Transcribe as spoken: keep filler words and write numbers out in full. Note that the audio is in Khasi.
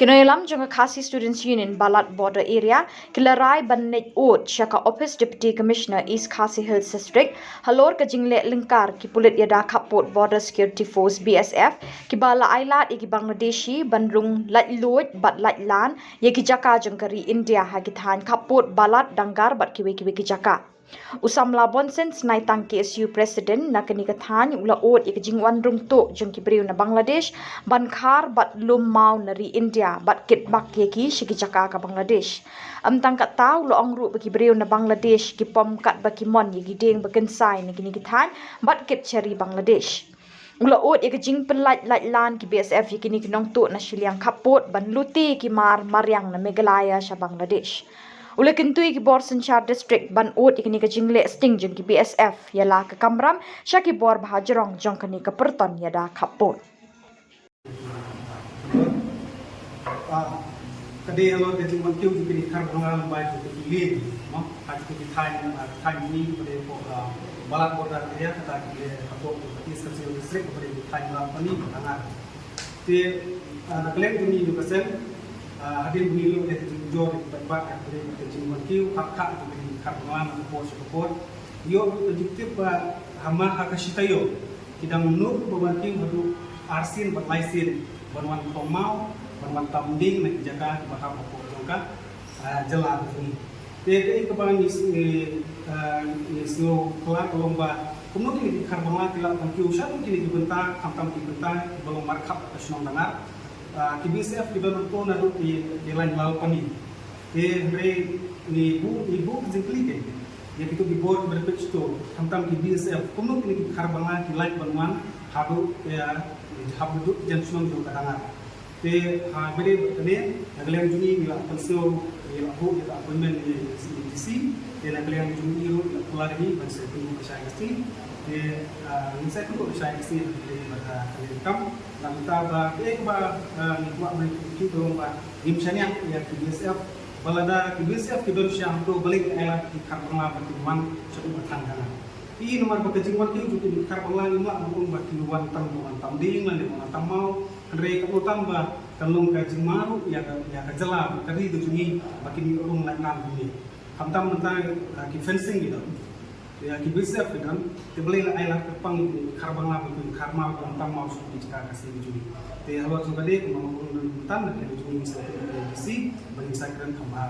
Ki nongïalam jong ka Khasi Students Union Balat Border Area ki la rai ban leit ud sha ka Office Deputy Commissioner East Khasi Hills District halor ka jingleh lyngkar ki pulit ïada khappud Border Security Force, B S F, kiba la ailad ïa ki Bangladeshi ban rung laitluid bad laitlan ïa ki jaka jong ka ri India ha ki thaiñ khappud Balat, Dangar bad kiwei kiwei ki jaka. U Samla Bonsen Snaitang, K S U President na kane ka thaiñ, u la ud ïa ka jingwan rung tuh jong ki briew na Bangladesh ban khar bad lum maw na ri India bad kit bak ïa ki sha ki jaka ka Bangladesh. Ym tang katta, u la ong ruh ba ki briew na Bangladesh ki pom katba ki mon ïa ki dieng ba kynsai na kine ki thaiñ bad kit sha ri Bangladesh. U la ud ïa ka jingpynlait laitlan ki B S F ïa kine ki nongtuh na shiliang khappud ban lute ki mar mariang na Meghalaya sha Bangladesh. U la kyntu ïa ki bor synshar district ban ud ïa kane ka jingleh sting jong ki B S F ïa la ka kamram sha ki bor ba ha jrong jong kane ka pyrton ïada khappud. Ah, ka dei halor ka jingwan kiew jong kine ki khar bangla lyngba jong ki lieng, no? Ha jong ki thaiñ, ah, thaiñ ni, ka dei hapoh, ah, Balat Border Area, kata ki leh hapoh East Khasi Hills District, ka dei ki thaiñ Lalpani, Dangar. Te, ah, na ka liang jong ngi, ngi ka seng, ah, hadien ba ngi ïoh ïa ka jingjur, ka paidbah, ka dei ka jingwan kiew, ha ka jong kine ki khar bangla na ka por sha ka por. Ïoh ka jingtip ba ha ma ha ka shi taïew ki dang nud ba wan kiew haduh arsien bad laisien ban wan khong maw, ban wan tam dieng na ki jaka kiba hap hapoh jong ka, ah, jylla ka jong ngi. Te kaei kaba ngi s-, ngi, ah, ngi sngew phylla ka long ba kumno kine ki khar bangla ki lah ban kiew shaduh kine ki bynta, khamtam ki bynta kiba long markhap ka shnong Dangar. Ah, ki B S F ki don hato naduh ki, ki lain Lalpani. Te hynrei ngi buh, ngi buh ka jingkylli kein ïa kito ki bor kiba dei peit sha to, khamtam ki B S F, kumno kine ki khar bangla ki lait ban wan haduh, ïa, haduh jan shnong jong ka Dangar. Te ha ba dei bad kane, na ka liang jong ngi ngi la pynsngew, ngi la buh ïa ka appointment ïa ka C A D C, te na ka liang jong ngi ruh ngi la kular ïa ngi ban sa ïakynduh bad shai ka sngi. Te, ah, ngin sa ïakynduh bad shai ka sngi, te bad, ah, ka liang kam. Namar ba kaei kaba, ah, ngi kwah ban ïathuh ka long ba ngim shaniah ïa ki B S F. Ba lada ki B S F ki don sha hato balei ki ailad ki khar bangla ba kin wan sha u ba than Dangar. Te namar ba ka jingwan kiew jong ki khar bangla ngim lah ban ong ba kin wan tang ban wan tam dieng lane wan tam maw. Hynrei ka ong tang ba kan long ka jingma ruh ïa ka, ïa ka jylla bad ka ri ka jong ngi ba kin ïoh rung laitlan kumne. Khamtam mynta, ah, ki fencing ki don. Ïa ki B S F ki don, te balei la ailad kyrpang ïa ki khar bangla ba kin khar maw, kin tam maw sha ki jaka ka seng jong ngi. Te halor jong kane kumba nga ong mynta, na ka liang jong ngi ngi sa ïakynduh bad ki C A D C ban ïa sa kren kham bha.